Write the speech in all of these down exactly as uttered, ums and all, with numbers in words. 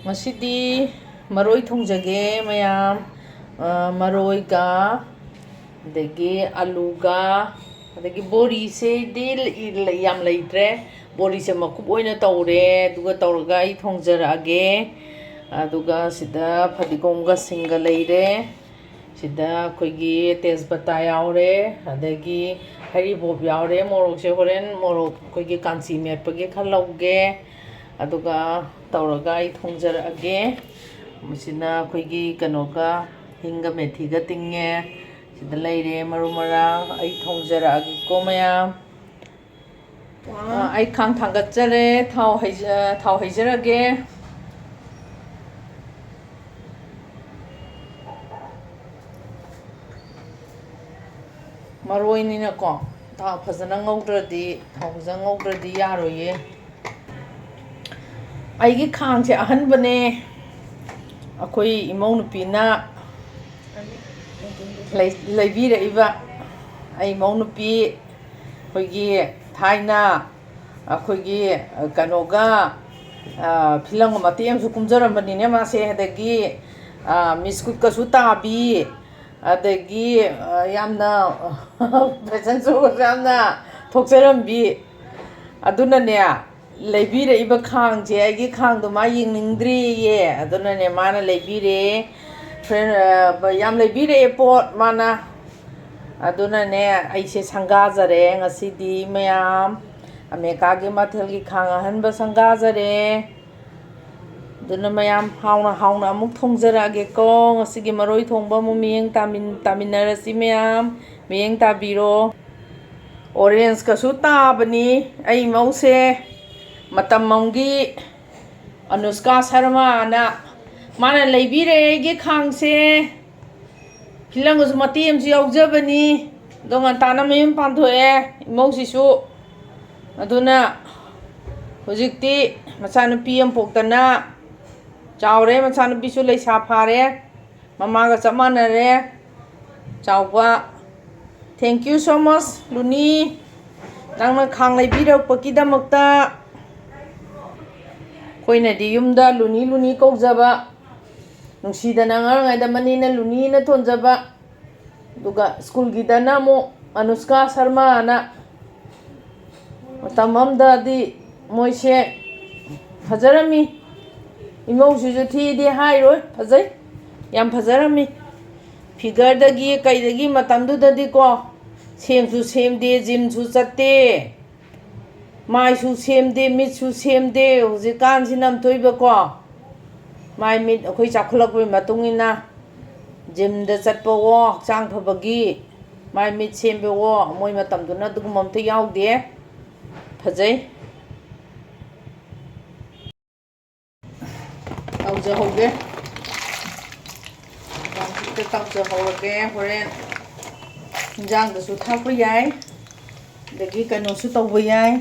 ꯉꯁꯤꯗꯤ ꯃꯔꯣꯏ ꯊꯣꯡꯖꯒꯦ, ꯃꯌꯥꯝ꯫ ꯑ, ꯃꯔꯣꯏꯒ, ꯑꯗꯒꯤ ꯑꯂꯨꯒ, ꯑꯗꯒꯤ ꯕꯣꯔꯤꯁꯤꯗꯤ ꯂꯩ-, ꯌꯥꯝ ꯂꯩꯇ꯭ꯔꯦ꯫ ꯕꯣꯔꯤꯁꯦ ꯃꯀꯨꯞ ꯑꯣꯏꯅ ꯇꯧꯔꯦ, ꯑꯗꯨꯒ ꯇꯧꯔꯒ ꯑꯩ ꯊꯣꯡꯖꯔꯛꯑꯒꯦ꯫ ꯑꯗꯨꯒ ꯁꯤꯗ ꯐꯗꯤꯒꯣꯝꯒ ꯁꯤꯡꯒ ꯂꯩꯔꯦ꯫ ꯁꯤꯗ ꯑꯩꯈꯣꯏꯒꯤ ꯇꯦꯖꯄꯇꯥ ꯌꯥꯎꯔꯦ, ꯑꯗꯒꯤ ꯍꯔꯤꯕꯣꯞ ꯌꯥꯎꯔꯦ꯫ ꯃꯣꯔꯣꯛꯁꯦ ꯍꯣꯔꯦꯟ ꯃꯣꯔꯣꯛ ꯑꯩꯈꯣꯏꯒꯤ ꯀꯥꯟꯆꯤ ꯃꯦꯠꯄꯒꯤ ꯈꯔ ꯂꯧꯒꯦ, ꯑꯗꯨꯒ ꯇꯧꯔꯒ ꯑꯩ ꯊꯣꯡꯖꯔꯛꯑꯒꯦ꯫ ꯃꯁꯤꯅ ꯑꯩꯈꯣꯏꯒꯤ ꯀꯩꯅꯣꯒ, ꯍꯤꯡꯒ ꯃꯦꯊꯤꯒ ꯇꯤꯡꯉꯦ꯫ ꯁꯤꯗ ꯂꯩꯔꯦ ꯃꯔꯨ ꯃꯔꯥꯡ꯫ ꯑꯩ ꯊꯣꯡꯖꯔꯛꯑꯒꯦꯀꯣ, ꯃꯌꯥꯝ꯫ ꯑ, ꯑꯩ ꯈꯥꯡ ꯊꯥꯡꯒꯠꯆꯔꯦ꯫ ꯊꯥꯎ ꯍꯩꯖ-, ꯊꯥꯎ ꯍꯩꯖꯔꯒꯦ꯫ ꯃꯔꯣꯏꯅꯤꯅꯀꯣ, ꯊꯥꯎ ꯐꯖꯅ ꯉꯧꯗ꯭ꯔꯗꯤ, ꯊꯥꯎ ꯐꯖꯅ ꯉꯧꯗ꯭ꯔꯗꯤ ꯌꯥꯔꯣꯏꯌꯦ꯫ ꯑꯩꯒꯤ ꯈꯥꯡꯁꯦ ꯑꯍꯟꯕꯅꯦ꯫ ꯑꯩꯈꯣꯏ ꯏꯃꯧ ꯅꯨꯄꯤꯅ ꯂꯩ-, ꯂꯩꯕꯤꯔꯛꯏꯕ꯫ ꯑꯩ ꯏꯃꯧ ꯅꯨꯄꯤ ꯑꯩꯈꯣꯏꯒꯤ ꯊꯥꯏꯅ ꯑꯩꯈꯣꯏꯒꯤ ꯀꯩꯅꯣꯒ, ꯑ, ꯐꯤꯂꯝꯒ ꯃꯇꯦꯛ ꯑꯃꯁꯨ ꯀꯨꯝꯖꯔꯝꯕꯅꯤꯅꯦ ꯃꯥꯁꯦ꯫ ꯑꯗꯒꯤ, ꯑ, ꯃꯤꯁ ꯀꯨꯠꯀꯁꯨ ꯇꯥꯕꯤ, ꯑꯗꯒꯤ, ꯑ, ꯌꯥꯝꯅ ꯐꯦꯁꯟ ꯁꯣꯒꯁꯨ ꯌꯥꯝꯅ ꯊꯣꯛꯆꯔꯝꯕꯤ꯫ ꯑꯗꯨꯅꯅꯦ, ꯂꯩꯕꯤꯔꯛꯏꯕ ꯈꯥꯡꯁꯦ, ꯑꯩꯒꯤ ꯈꯥꯡꯗꯣ ꯃꯥ ꯌꯦꯡꯅꯤꯡꯗ꯭ꯔꯦꯌꯦ꯫ ꯑꯗꯨꯅꯅꯦ, ꯃꯥꯅ ꯂꯩꯕꯤꯔꯦ꯫ ꯐ꯭ꯔꯦꯟ, ꯑ, ꯌꯥꯝ ꯂꯩꯕꯤꯔꯛꯑꯦ ꯄꯣꯠ ꯃꯥꯅ꯫ ꯑꯗꯨꯅꯅꯦ, ꯑꯩꯁꯦ ꯁꯪꯒꯥꯖꯔꯦ ꯉꯁꯤꯗꯤ ꯃꯌꯥꯝ꯫ ꯑꯃꯦꯔꯤꯀꯥꯒꯤ ꯃꯊꯦꯜꯒꯤ ꯈꯥꯡ ꯑꯍꯟꯕ ꯁꯪꯒꯥꯖꯔꯦ꯫ ꯑꯗꯨꯅ ꯃꯌꯥꯝ ꯍꯥꯎꯅ ꯍꯥꯎꯅ ꯑꯃꯨꯛ ꯊꯣꯡꯖꯔꯛꯑꯒꯦꯀꯣ꯫ ꯉꯁꯤꯒꯤ ꯃꯔꯣꯏ ꯊꯣꯡꯕ ꯑꯃꯨꯛ ꯃꯤꯠꯌꯦꯡ ꯇꯥꯃꯤꯟ-, ꯇꯥꯃꯤꯟꯅꯔꯁꯤ ꯃꯌꯥꯝ꯫ ꯃꯤꯠꯌꯦꯡ ꯇꯥꯕꯤꯔꯣ꯫ ꯑꯣꯔꯦꯟꯖꯀꯁꯨ ꯇꯥꯕꯅꯤ ꯑꯩ ꯃꯧꯁꯦ꯫ ꯃꯇꯝ ꯑꯃꯒꯤ ꯑꯅꯨꯁꯀꯥ ꯁꯔꯃꯥꯅ ꯃꯥꯅ ꯂꯩꯕꯤꯔꯦ ꯑꯩꯒꯤ ꯈꯥꯡꯁꯦ꯫ ꯐꯤꯂꯝꯒꯁꯨ ꯃꯇꯦꯛ ꯑꯃꯁꯨ ꯌꯥꯎꯖꯕꯅꯤ꯫ ꯑꯗꯣ ꯉꯟꯇꯥꯅ ꯃꯌꯨꯝ ꯄꯥꯟꯊꯣꯛꯑꯦ ꯏꯃꯧꯁꯤꯁꯨ꯫ ꯑꯗꯨꯅ ꯍꯧꯖꯤꯛꯇꯤ ꯃꯆꯥꯅꯨꯄꯤ ꯑꯃ ꯄꯣꯛꯇꯅ ꯆꯥꯎꯔꯦ꯫ ꯃꯆꯥꯅꯨꯄꯤꯁꯨ ꯂꯩꯁꯥ ꯐꯥꯔꯦ꯫ ꯃꯃꯥꯒ ꯆꯞ ꯃꯥꯟꯅꯔꯦ꯫ ꯆꯥꯎꯕ, thank you so much, ꯂꯨꯅꯤ꯫ ꯅꯪꯅ ꯈꯥꯡ ꯂꯩꯕꯤꯔꯛꯄꯒꯤꯗꯃꯛꯇ꯫ ꯑꯩꯈꯣꯏꯅꯗꯤ ꯌꯨꯝꯗ ꯂꯨꯅꯤ ꯂꯨꯅꯤ ꯀꯧꯖꯕ, ꯅꯨꯡꯁꯤꯗꯅ ꯑꯉꯥꯡ ꯑꯣꯏꯔꯤꯉꯩꯗ ꯃꯅꯦꯅ ꯂꯨꯅꯤꯅ ꯊꯣꯟꯖꯕ, ꯑꯗꯨꯒ ꯁ꯭ꯀꯨꯜꯒꯤꯗꯅ ꯑꯃꯨꯛ ꯑꯅꯨꯁꯀꯥ ꯁꯔꯃꯥꯅ꯫ ꯃꯇꯝ ꯑꯃꯗꯗꯤ ꯃꯣꯏꯁꯦ ꯐꯖꯔꯝꯃꯤ꯫ ꯏꯃꯧꯁꯤꯁꯨ ꯊꯤꯗꯤ ꯍꯥꯏꯔꯣꯏ, ꯐꯖꯩ, ꯌꯥꯝ ꯐꯖꯔꯝꯃꯤ꯫ ꯐꯤꯒꯔꯗꯒꯤ ꯀꯩꯗꯒꯤ ꯃꯇꯝꯗꯨꯗꯗꯤꯀꯣ, ꯁꯦꯝꯁꯨ ꯁꯦꯝꯗꯦ, ꯖꯤꯝꯁꯨ ꯆꯠꯇꯦ, ꯃꯥꯏꯁꯨ ꯁꯦꯝꯗꯦ, ꯃꯤꯠꯁꯨ ꯁꯦꯝꯗꯦ꯫ ꯍꯧꯖꯤꯛꯀꯥꯟꯁꯤꯅ ꯑꯃ ꯊꯣꯛꯏꯕꯀꯣ, ꯃꯥꯏ ꯃꯤꯠ ꯑꯩꯈꯣꯏ ꯆꯥꯎꯈꯠꯂꯛꯄꯒꯤ ꯃꯇꯨꯡ ꯏꯟꯅ ꯖꯤꯝꯗ ꯆꯠꯄꯋꯣ, ꯍꯛꯆꯥꯡ ꯐꯕꯒꯤ ꯃꯥꯏ ꯃꯤꯠ ꯁꯦꯝꯕꯋꯣ, ꯃꯣꯏ ꯃꯇꯝꯗꯨꯅ ꯑꯗꯨꯒꯨꯝꯕ ꯑꯝꯇ ꯌꯥꯎꯗꯦ꯫ ꯐꯖꯩ꯫ ꯇꯥꯎꯖꯍꯧꯒꯦ꯫ ꯍꯧꯖꯤꯛꯇ ꯇꯥꯎꯖꯍꯧꯔꯒꯦ꯫ ꯍꯣꯔꯦꯟ ꯏꯟꯖꯥꯡꯗꯁꯨ ꯊꯥꯛꯄ ꯌꯥꯏ, ꯑꯗꯒꯤ ꯀꯩꯅꯣꯁꯨ ꯇꯧꯕ ꯌꯥꯏ꯫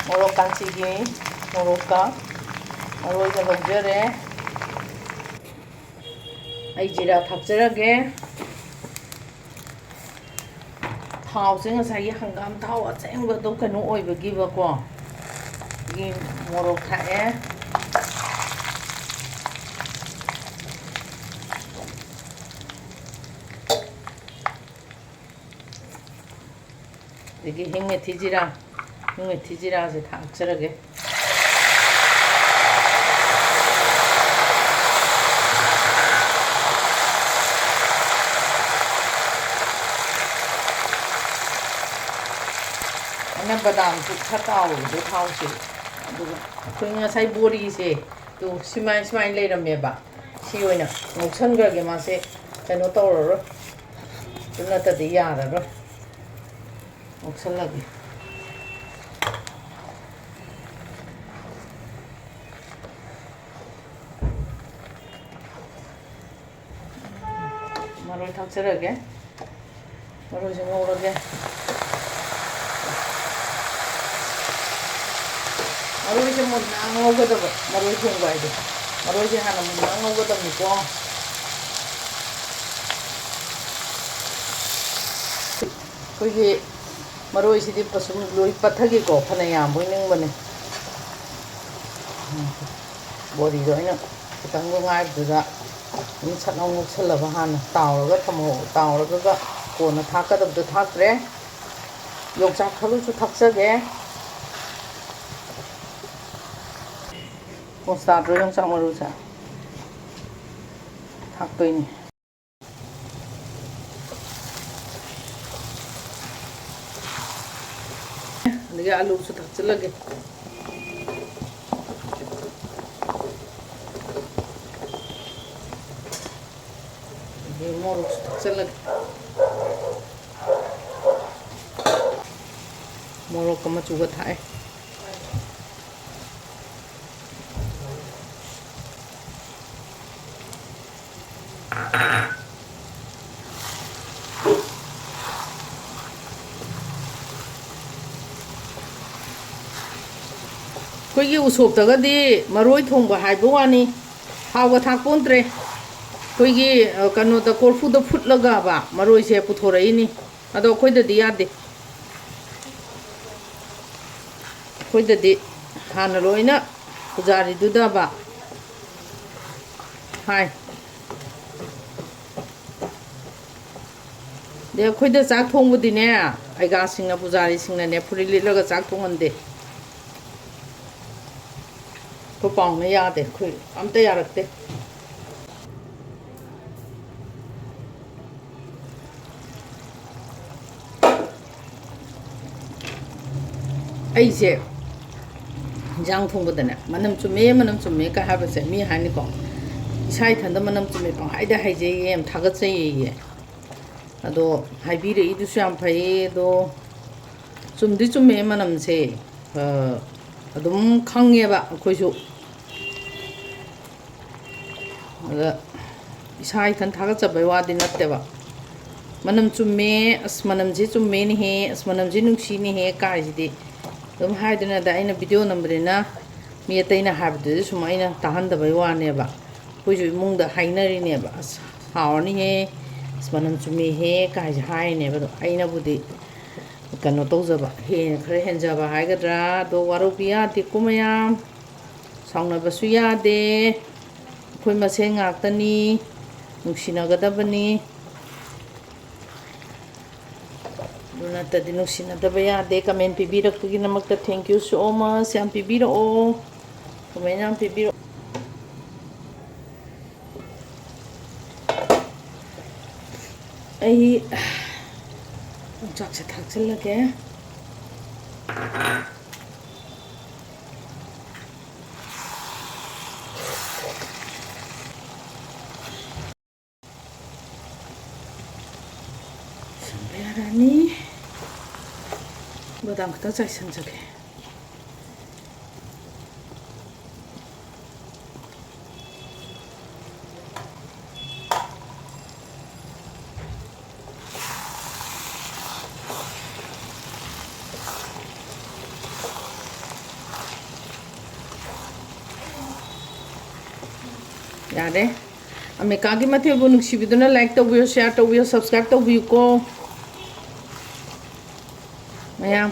ꯃꯣꯔꯣꯛ ꯀꯥꯟꯆꯤꯒꯤ ꯃꯣꯔꯣꯛꯀ ꯃꯔꯣꯏꯒ ꯂꯧꯖꯔꯦ꯫ ꯑꯩ ꯖꯤꯔꯥ ꯊꯥꯛꯆꯔꯒꯦ꯫ ꯊꯥꯎꯁꯦ ꯉꯁꯥꯏꯒꯤ ꯍꯪꯒꯥꯝ ꯊꯥꯎ ꯑꯁꯦꯡꯕꯗꯣ ꯀꯩꯅꯣ ꯑꯣꯏꯕꯒꯤꯕꯀꯣ, ꯒꯤ ꯃꯣꯔꯣꯛ ꯊꯥꯛꯑꯦ꯫ ꯑꯗꯒꯤ ꯍꯤꯡ ꯃꯦꯊꯤ ꯖꯤꯔꯥ, ꯍꯤꯡ ꯃꯦꯊꯤ ꯖꯤꯔꯥꯁꯦ ꯊꯥꯛꯆꯔꯒꯦ꯫ ꯑꯩꯅ ꯕꯗꯥꯝꯁꯨ ꯈꯔ ꯇꯥꯎꯔꯕꯗꯣ ꯊꯥꯎꯁꯦ, ꯑꯗꯨꯒ ꯑꯩꯈꯣꯏ ꯉꯁꯥꯏ ꯕꯣꯔꯤꯁꯦ, ꯇꯨ ꯁꯨꯃꯥꯏ ꯁꯨꯃꯥꯏꯅ ꯂꯩꯔꯝꯃꯦꯕ꯫ ꯁꯤ ꯑꯣꯏꯅ ꯉꯧꯁꯟꯈ꯭ꯔꯒꯦ, ꯃꯥꯁꯦ ꯀꯩꯅꯣ ꯇꯧꯔꯔꯣꯏ, ꯑꯗꯨ ꯅꯠꯇꯗꯤ ꯌꯥꯔꯔꯣꯏ꯫ ꯉꯧꯁꯜꯂꯒꯦ꯫ ꯃꯔꯣꯏ ꯊꯥꯛꯆꯔꯒꯦ꯫ ꯃꯔꯣꯏꯁꯦ ꯉꯧꯔꯒꯦ꯫ ꯃꯔꯣꯏꯁꯦ ꯃꯨꯟꯅ ꯉꯧꯒꯗꯕ, ꯃꯔꯣꯏ ꯊꯣꯡꯕ ꯍꯥꯏꯗꯣ꯫ ꯃꯔꯣꯏꯁꯦ ꯍꯥꯟꯅ ꯃꯨꯟꯅ ꯉꯧꯒꯗꯕꯅꯤꯀꯣ꯫ ꯑꯩꯈꯣꯏꯒꯤ ꯃꯔꯣꯏꯁꯤꯗꯤ ꯄꯁꯨꯝ ꯂꯣꯏ ꯄꯠꯊꯒꯦꯀꯣ, ꯐꯅ ꯌꯥꯝꯕꯣꯏ ꯅꯤꯡꯕꯅꯦ꯫ ꯕꯣꯔꯤꯗꯣ ꯑꯩꯅ ꯈꯤꯇꯪꯒ ꯉꯥꯏꯕꯗꯨꯗ ꯑꯗꯨꯝ ꯁꯠ ꯂꯥꯎ ꯉꯧꯁꯜꯂꯕ, ꯍꯥꯟꯅ ꯇꯥꯎꯔꯒ ꯊꯝꯃꯣ꯫ ꯇꯥꯎꯔꯒ ꯀꯣꯟꯅ ꯊꯥꯛꯀꯗꯕꯗꯣ ꯊꯥꯛꯇ꯭ꯔꯦ꯫ ꯌꯣꯡꯆꯥꯛ ꯃꯔꯨꯁꯨ ꯊꯥꯛꯆꯒꯦ꯫ ꯄꯣꯁ ꯇꯥꯗ꯭ꯔꯣ ꯌꯣꯡꯆꯥꯛ ꯃꯔꯨꯁꯦ? ꯊꯥꯛꯇꯣꯏꯅꯤ꯫ ꯑꯗꯒꯤ ꯑꯂꯨꯁꯨ ꯊꯥꯛꯆꯤꯜꯂꯒꯦ꯫ ꯑꯗꯒꯤ ꯃꯣꯔꯣꯛꯁꯨ ꯊꯥꯛꯆꯤꯜꯂꯒꯦ꯫ ꯃꯣꯔꯣꯛꯀ ꯃꯆꯨꯒ ꯊꯥꯛꯑꯦ꯫ ꯑꯩꯈꯣꯏꯒꯤ ꯎꯁꯣꯞꯇꯒꯗꯤ ꯃꯔꯣꯏ ꯊꯣꯡꯕ ꯍꯥꯏꯕ ꯋꯥꯅꯤ, ꯊꯥꯎꯒ ꯊꯥꯛꯄꯣꯟꯇ꯭ꯔꯦ꯫ ꯑꯩꯈꯣꯏꯒꯤ, ꯑ, ꯀꯩꯅꯣꯗ, ꯀꯣꯔꯐꯨꯗ ꯐꯨꯠꯂꯒꯕ ꯃꯔꯣꯏꯁꯦ ꯄꯨꯊꯣꯔꯛꯏꯅꯤ꯫ ꯑꯗꯣ ꯑꯩꯈꯣꯏꯗꯗꯤ ꯌꯥꯗꯦ꯫ ꯑꯩꯈꯣꯏꯗꯗꯤ ꯍꯥꯟꯅ ꯂꯣꯏꯅ ꯄꯨꯖꯥꯔꯤꯗꯨꯗꯕ ꯍꯥꯏ꯫ ꯑꯗꯩ ꯑꯩꯈꯣꯏꯗ ꯆꯥꯛ ꯊꯣꯡꯕꯗꯤꯅꯦ, ꯑꯩꯒꯥꯁꯤꯡꯅ, ꯄꯨꯖꯥꯔꯤꯁꯤꯡꯅꯅꯦ, ꯐꯨꯔꯤꯠ ꯂꯤꯠꯂꯒ ꯆꯥꯛ ꯊꯣꯡꯍꯟꯗꯦ꯫ ꯑꯩꯈꯣꯏ ꯄꯥꯎꯅ ꯌꯥꯗꯦ, ꯑꯩꯈꯣꯏ ꯑꯝꯇ ꯌꯥꯔꯛꯇꯦ꯫ ꯑꯩꯁꯦ ꯏꯟꯖꯥꯡ ꯊꯣꯡꯕꯗꯅꯦ, "ꯃꯅꯝ ꯆꯨꯝꯃꯦ, ꯃꯅꯝ ꯆꯨꯝꯃꯦ" ꯀ ꯍꯥꯏꯕꯁꯦ ꯃꯤ ꯍꯥꯏꯅꯤꯀꯣ, ꯏꯁꯥ ꯏꯊꯟꯇ ꯃꯅꯝ ꯆꯨꯝꯃꯦ ꯄꯪꯍꯥꯏꯗ ꯍꯥꯏꯖꯩꯌꯦ, ꯌꯥꯝ ꯊꯥꯒꯠꯆꯩꯌꯦ꯫ ꯑꯗꯣ ꯍꯥꯏꯕꯤꯔꯛꯏꯗꯨꯁꯨ ꯌꯥꯝ ꯐꯩꯌꯦ꯫ ꯑꯗꯣ ꯆꯨꯝꯗꯤ ꯆꯨꯝꯃꯦ ꯃꯅꯝꯁꯦ, ꯑ, ꯑꯗꯨꯝ ꯈꯪꯉꯦꯕ ꯑꯩꯈꯣꯏꯁꯨ꯫ ꯑꯗ ꯏꯁꯥ ꯏꯊꯟ ꯊꯥꯒꯠꯆꯕꯩ ꯋꯥꯗꯤ ꯅꯠꯇꯦꯕ꯫ "ꯃꯅꯝ ꯆꯨꯝꯃꯦ, ꯑꯁ, ꯃꯅꯝꯁꯦ ꯆꯨꯝꯃꯦꯅꯦꯍꯦ, ꯑꯁ, ꯃꯅꯝꯁꯦ ꯅꯨꯡꯁꯤꯅꯦꯍꯦ" ꯀꯥꯏꯁꯤꯗꯤ ꯑꯗꯨꯝ ꯍꯥꯏꯗꯨꯅꯗ ꯑꯩꯅ ꯚꯤꯗꯤꯑꯣ ꯅꯝꯕꯅꯤꯅ ꯃꯤ ꯑꯇꯩꯅ ꯍꯥꯏꯕꯗꯨꯗꯤ ꯁꯨꯝ ꯑꯩꯅ ꯇꯥꯍꯟꯗꯕꯩ ꯋꯥꯅꯦꯕ꯫ ꯑꯩꯈꯣꯏꯁꯨ ꯏꯃꯨꯡꯗ ꯍꯥꯏꯅꯔꯤꯅꯦꯕ, "ꯑꯁ, ꯍꯥꯎꯔꯅꯤꯍꯦ, ꯑꯁ, ꯃꯅꯝ ꯆꯨꯝꯃꯦꯍꯦ" ꯀꯥꯏꯁꯦ ꯍꯥꯏꯔꯤꯅꯦꯕ꯫ ꯑꯗꯣ ꯑꯩꯅꯕꯨꯗꯤ ꯀꯩꯅꯣ ꯇꯧꯖꯕ, ꯍꯦꯟꯅ ꯈꯔ ꯍꯦꯟꯖꯕ ꯍꯥꯏꯒꯗ꯭ꯔꯥ꯫ ꯑꯗꯣ ꯋꯥꯔꯧꯕꯤ ꯌꯥꯗꯦꯀꯣ ꯃꯌꯥꯝ, ꯁꯥꯎꯅꯕꯁꯨ ꯌꯥꯗꯦ꯫ ꯑꯩꯈꯣꯏ ꯃꯁꯦꯟ ꯉꯥꯛꯇꯅꯤ, ꯅꯨꯡꯁꯤꯅꯒꯗꯕꯅꯤ꯫ ꯑꯗꯨ ꯅꯠꯇꯗꯤ ꯅꯨꯡꯁꯤꯅꯗꯕ ꯌꯥꯗꯦ꯫ ꯀꯃꯦꯟ ꯄꯤꯕꯤꯔꯛꯄꯒꯤꯗꯃꯛꯇ thank you so much꯫ ꯌꯥꯝ ꯄꯤꯕꯤꯔꯛꯑꯣ, ꯀꯃꯦꯟ ꯌꯥꯝ ꯄꯤꯕꯤꯔꯛꯑꯣ꯫ ꯑꯩ ꯌꯣꯡꯆꯥꯛꯁꯦ ꯊꯥꯛꯆꯤꯜꯂꯒꯦ꯫ ꯁꯨꯝꯕ ꯌꯥꯔꯅꯤ꯫ ꯕꯗꯥꯝ ꯈꯛꯇ ꯆꯥꯏꯁꯟꯖꯒꯦ꯫ ꯌꯥꯔꯦ꯫ ꯑꯃꯦꯔꯤꯀꯥꯒꯤ ꯃꯊꯦꯜꯕꯨ ꯅꯨꯡꯁꯤꯕꯤꯗꯨꯅ like ꯇꯧꯕꯤꯌꯨ, share ꯇꯧꯕꯤꯌꯨ, subscribe ꯇꯧꯕꯤꯌꯨꯀꯣ꯫ ꯃꯌꯥꯝ,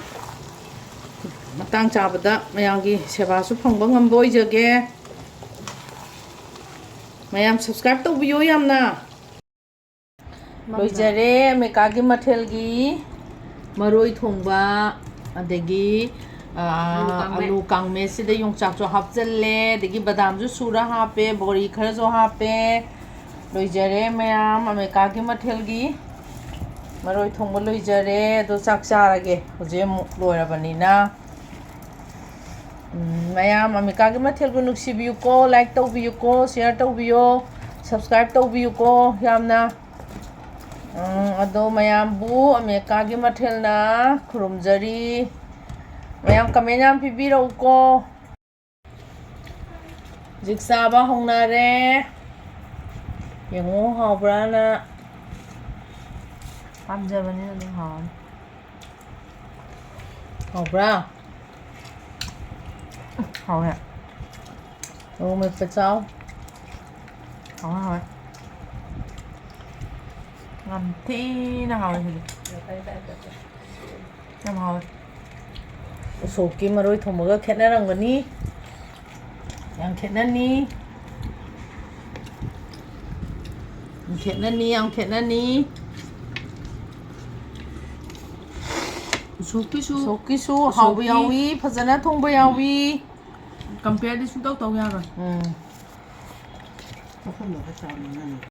ꯃꯇꯥꯡ ꯆꯥꯕꯗ ꯃꯌꯥꯝꯒꯤ ꯁꯦꯕꯥꯁꯨ ꯐꯪꯕ ꯉꯝꯕ ꯑꯣꯏꯖꯒꯦ꯫ ꯃꯌꯥꯝ subscribe ꯇꯧꯕꯤꯌꯨ ꯌꯥꯝꯅ꯫ ꯂꯣꯏꯖꯔꯦ ꯑꯃꯦꯔꯤꯀꯥꯒꯤ ꯃꯊꯦꯜꯒꯤ ꯃꯔꯣꯏ ꯊꯣꯡꯕ, ꯑꯗꯒꯤ, ꯑꯥ, ꯑꯂꯨ ꯀꯥꯡꯃꯦꯠ꯫ ꯑꯂꯨ ꯀꯥꯡꯃꯦꯠꯁꯤꯗ ꯌꯣꯡꯆꯥꯛꯁꯨ ꯍꯥꯞꯆꯜꯂꯦ, ꯑꯗꯒꯤ ꯕꯗꯥꯝꯁꯨ ꯁꯨꯔ ꯍꯥꯞꯄꯦ, ꯕꯣꯔꯤ ꯈꯔꯁꯨ ꯍꯥꯞꯄꯦ꯫ ꯂꯣꯏꯖꯔꯦ ꯃꯌꯥꯝ, ꯑꯃꯦꯔꯤꯀꯥꯒꯤ ꯃꯊꯦꯜꯒꯤ ꯃꯔꯣꯏ ꯊꯣꯡꯕ ꯂꯣꯏꯖꯔꯦ꯫ ꯑꯗꯣ ꯆꯥꯛ ꯆꯥꯔꯒꯦ, ꯍꯧꯖꯤꯛ ꯑꯃꯨꯛ ꯂꯣꯏꯔꯕꯅꯤꯅ꯫ ꯎꯝ, ꯃꯌꯥꯝ ꯑꯃꯦꯔꯤꯀꯥꯒꯤ ꯃꯊꯦꯜꯕꯨ ꯅꯨꯡꯁꯤꯕꯤꯌꯨꯀꯣ, like ꯇꯧꯕꯤꯌꯨꯀꯣ, share ꯇꯧꯕꯤꯌꯣ, subscribe ꯇꯧꯕꯤꯌꯨꯀꯣ ꯌꯥꯝꯅ꯫ ꯎꯝ, ꯑꯗꯣ ꯃꯌꯥꯝꯕꯨ ꯑꯃꯦꯔꯤꯀꯥꯒꯤ ꯃꯊꯦꯜꯅ ꯈꯨꯔꯨꯝꯖꯔꯤ꯫ ꯃꯌꯥꯝ comment ꯌꯥꯝ ꯄꯤꯕꯤꯔꯛꯎꯀꯣ꯫ ꯍꯧꯖꯤꯛ ꯆꯥꯕ ꯍꯧꯅꯔꯦ꯫ ꯌꯦꯡꯉꯨ, ꯍꯥꯎꯕ꯭ꯔꯥꯅ꯫ ꯄꯥꯝꯖꯕꯅꯤꯅ ꯑꯗꯨꯝ ꯍꯥꯎꯔꯅꯤ꯫ ꯍꯥꯎꯕ꯭ꯔꯥ? ꯍꯥꯎꯋꯦ꯫ ꯃꯣꯔꯣꯛ ꯃꯦꯠꯄ ꯆꯥꯎ꯫ ꯍꯥꯎꯋꯦ, ꯍꯥꯎꯋꯦ꯫ ꯌꯥꯝ ꯊꯤꯅ ꯍꯥꯎꯋꯦ ꯁꯤꯗꯤ꯫ ꯌꯥꯝ ꯍꯥꯎꯋꯦ꯫ ꯎꯁꯣꯞꯀꯤ ꯃꯔꯣꯏ ꯊꯣꯡꯕꯒ ꯈꯦꯠꯅꯔꯝꯒꯅꯤ꯫ ꯌꯥꯝ ꯈꯦꯠꯅꯅꯤ꯫ ꯌꯥꯝ ꯈꯦꯠꯅꯅꯤ, ꯌꯥꯝ ꯈꯦꯠꯅꯅꯤ꯫ ꯎꯁꯣꯞꯀꯤꯁꯨ ꯎꯁꯣꯞꯀꯤꯁꯨ ꯍꯥꯎꯕ ꯎꯁꯣꯞꯀꯤ ꯌꯥꯎꯏ, ꯐꯖꯅ ꯊꯣꯡꯕ ꯌꯥꯎꯏ꯫ Compareꯗꯤ ꯁꯨꯡꯇꯧ ꯇꯧ ꯌꯥꯔꯣꯏ꯫ ꯎꯝ꯫ ꯃꯐꯝꯗꯣ ꯈꯔ ꯆꯥꯎꯅ ꯉꯥꯡꯉꯦ꯫